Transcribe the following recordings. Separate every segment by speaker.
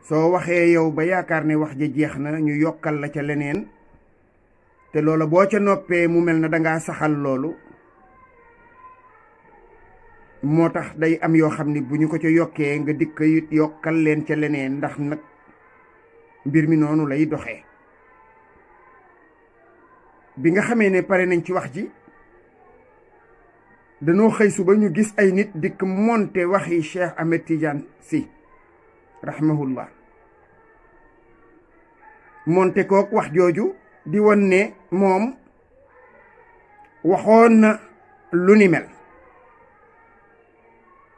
Speaker 1: soo waxee yow ba yaakaar ne wax ja jeex na ñu yokkal la ca leneen te loola boo ca noppee mu mel na dangaa saxal loolu moo tax day am yoo xam ni bu ñu ko ca yokkee nga dikk it yokkal leen ca leneen ndax nag mbir mi noonu lay doxee. bi nga xamee ne pare nañ ci wax ji dañoo xëy suba ñu gis ay nit dikk monte waxi Cheikh Ahmed Tidiane Sy rahimahullah monte kook wax jooju di won ne moom waxoon na lu ni mel.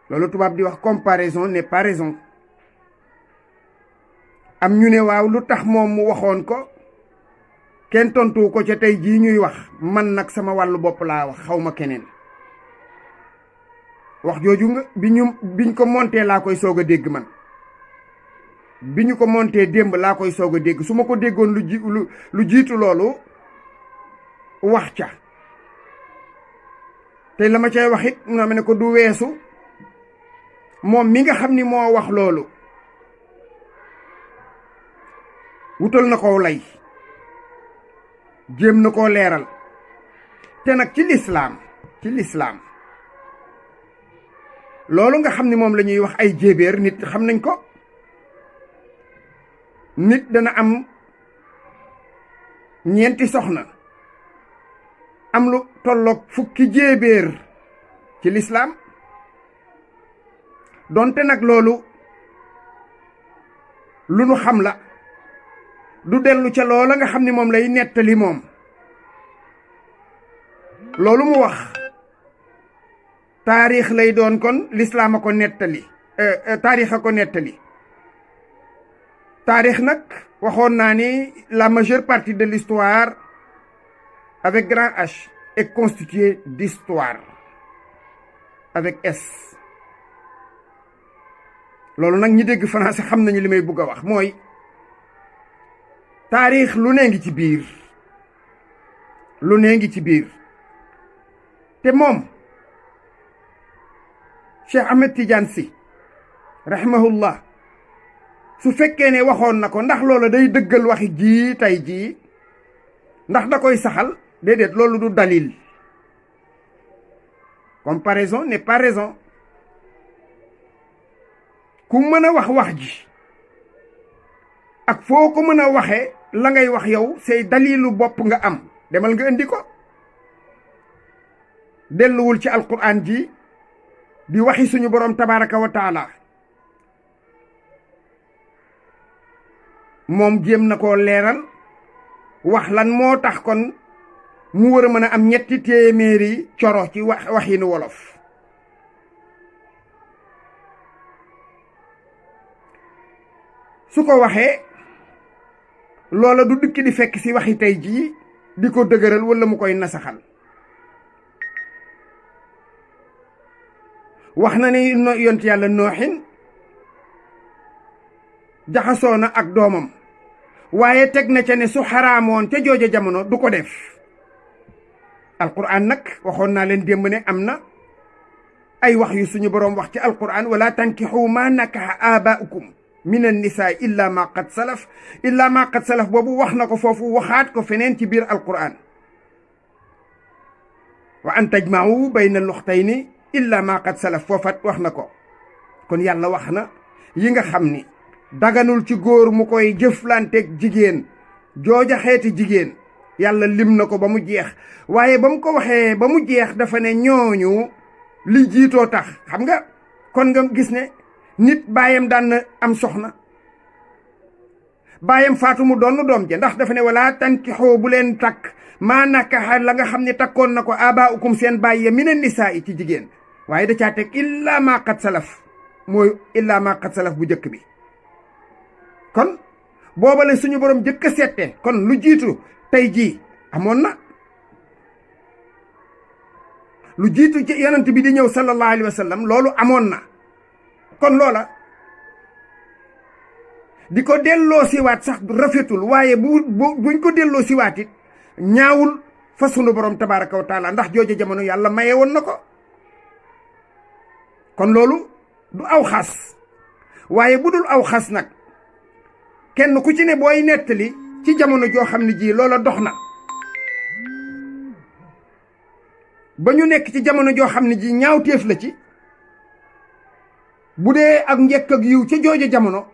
Speaker 1: loolu tubaab di wax comparaison n'est pas raison. am ñu ne waaw lu tax moom mu waxoon ko kenn tontu ko ca tey jii ñuy wax man nag sama wàllu bopp laa wax xaw ma keneen. wax jooju nga biñ ko monté laa koy soog a dégg man bi ñu ko monté démb laa koy soog a dégg su ma ko déggoon lu jiitu loolu wax ca te la ma cay wax it nga ne ko du weesu moom mi nga xam ni moo wax loolu wutal na ko lay jéem na koo leeral te nag ci lislaam loolu nga xam ni moom la ñuy wax ay jéebéer nit xam nañ ko. nit dana am ñeenti soxna am lu tolloog fukki jéebéer ci lislaam donte nag loolu lu nu xam la du dellu ca loola nga xam ni moom lay nettali moom loolu mu wax taarix lay doon kon lislaam a ko nettali taarix a ko nettali. taarix nag waxoon naa ni la majeure partie de l'histoire avec grand H est constituée d'histoire avec S. loolu nag ñi dégg français xam nañu li may bëgg a wax mooy taarix lu nee ngi ci biir te moom Cheikh Ahmed Tidiane Sy rahimahullah su fekkee ne waxoon na ko ndax loola day dëggal waxi jii tey jii ndax da koy saxal déedéet loolu du dalil. comparaison n'est pas raison. ku mën a wax ji ak foo ko mën a waxee la ngay wax yow say dalilu bopp nga am demal nga indi ko. delluwul ci alquran ji di waxi suñu borom tabaraka wa taala moom jéem na koo leeral wax lan moo tax kon mu war a mën a am ñetti téeméeri coro ci waxinu wolof. su ko waxee loola du dikki di fekk ci waxi tey jii di ko dëgëral walla mu koy nasaxal. wax na ni yont yàlla nooxin jaxasoo na ak doomam waaye teg na ca ne su xaraamoon ca jooja jamono du ko def. alquran nag waxoon naa leen démb ne am na ay wax yu suñu boroom wax ci alquran wala tankixu ma nakaxa abaaukum min annisaa illa ma qad salaf boobu wax na ko foofu waxaat ko feneen ci biir alquran wa an tajma'u bayna luxtayni illa ma qad salaf foofat wax na ko. kon yàlla wax na yi nga xam ni daganul ci góor mu koy jëflanteeg jigéen jooja xeeti jigéen yàlla lim na ko ba mu jeex waaye ba mu ko waxee ba mu jeex dafa ne ñooñu li jiitoo tax xam nga kon nga gis ne nit baayam daan na am soxna baayam faatu mu doon doom ja ndax dafa ne wala tankixoo bu leen takk maa nakaxa la nga xam ne takkoon na ko abaaukum seen baay ya mina nisaa yi ci jigéen waaye da caa teg illa ma qad salaf mooy illa ma qad salaf bu njëkk bi. kon booba la suñu borom jëkk a seette kon lu jiitu tey jii amoon na lu jiitu ci yonent bi di ñëw sallallahu alayhi wa sallam loolu amoon na. kon loola di ko delloo siwaat sax rafetul waaye buñ ko delloo siwaat it ñaawul fa sunu borom tabaraka wa taala ndax jooju jamono yàlla maye woon na ko. kon loolu du aw xas waaye bu dul aw xas nag kenn ku ci ne booy nettali ci jamono joo xam ne ji loola dox na ba ñu nekk ci jamono joo xam ne ji ñaawteef la ci bu dee ak njëkk ak yiw ca jooja jamono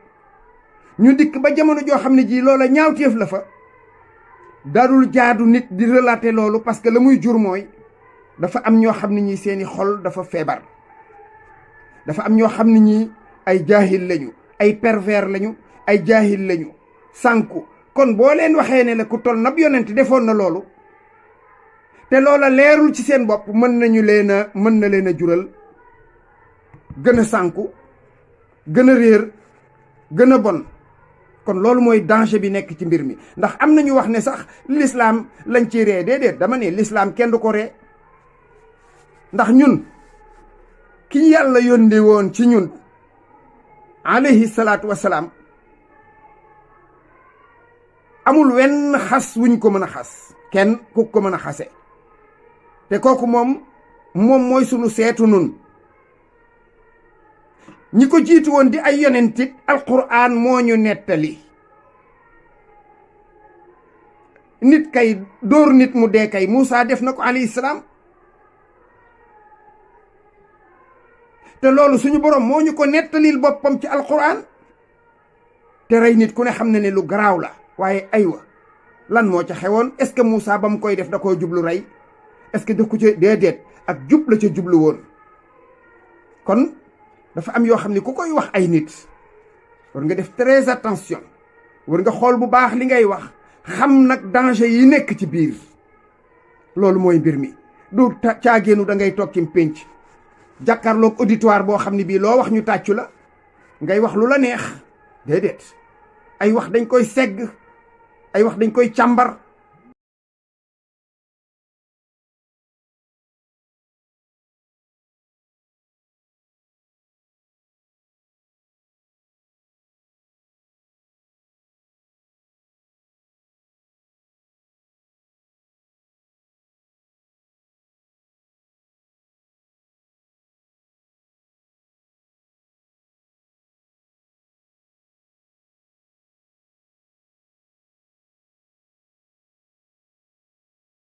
Speaker 1: ñu dikk ba jamono joo xam ne ji loola ñaawteef la fa darul jaadu nit di relater loolu parce que la muy jur mooy dafa am ñoo xam ne ñi seeni xol dafa feebar dafa am ñoo xam ne ñi ay jaahil lañu ay pervers lañu ay jaahil lañu sànku kon boo leen waxee ne la ku toll nab yonent defoon na loolu te loola leerul ci seen bopp mën na leen a jural gën a sànku gën a réer gën a bon kon loolu mooy danger bi nekk ci mbir mi ndax am nañu wax ne sax l'islam lañ ci ree déedéet dama ne l'islam kenn du ko ree ndax ñun ki yàlla yónni woon ci ñun alayhi salaatu wasalaam amul wenn xas wuñ ko mën a xas kenn ku ko mën a xase te kooku moom mooy sunu seetu nun ñi ko jiitu woon di ay yonentit alquran moo ñu nettali nit kay dóor nit mu dee kay Muusa def na ko alayhi salaam te loolu suñu borom moo ñu ko nettalil boppam ci alquran te rey nit ku ne xam na ne lu garaaw la waaye aywa lan moo ca xewoon est-ce que Muusa ba mu koy def da koo jublu rey est-ce que daf ko ca déedéet ak jub la ca jublu woon kon dafa am yoo xam ne ku koy wax ay nit war nga def très attention war nga xool bu baax li ngay wax xam nag danger yi nekk ci biir loolu mooy mbir mi du caagéenu da ngay toog ci pénc jàkkaarloog auditoire boo xam ne bii loo wax ñu tàccu la ngay wax lu la neex déedéet ay wax dañ koy segg ay wax dañ koy càmbar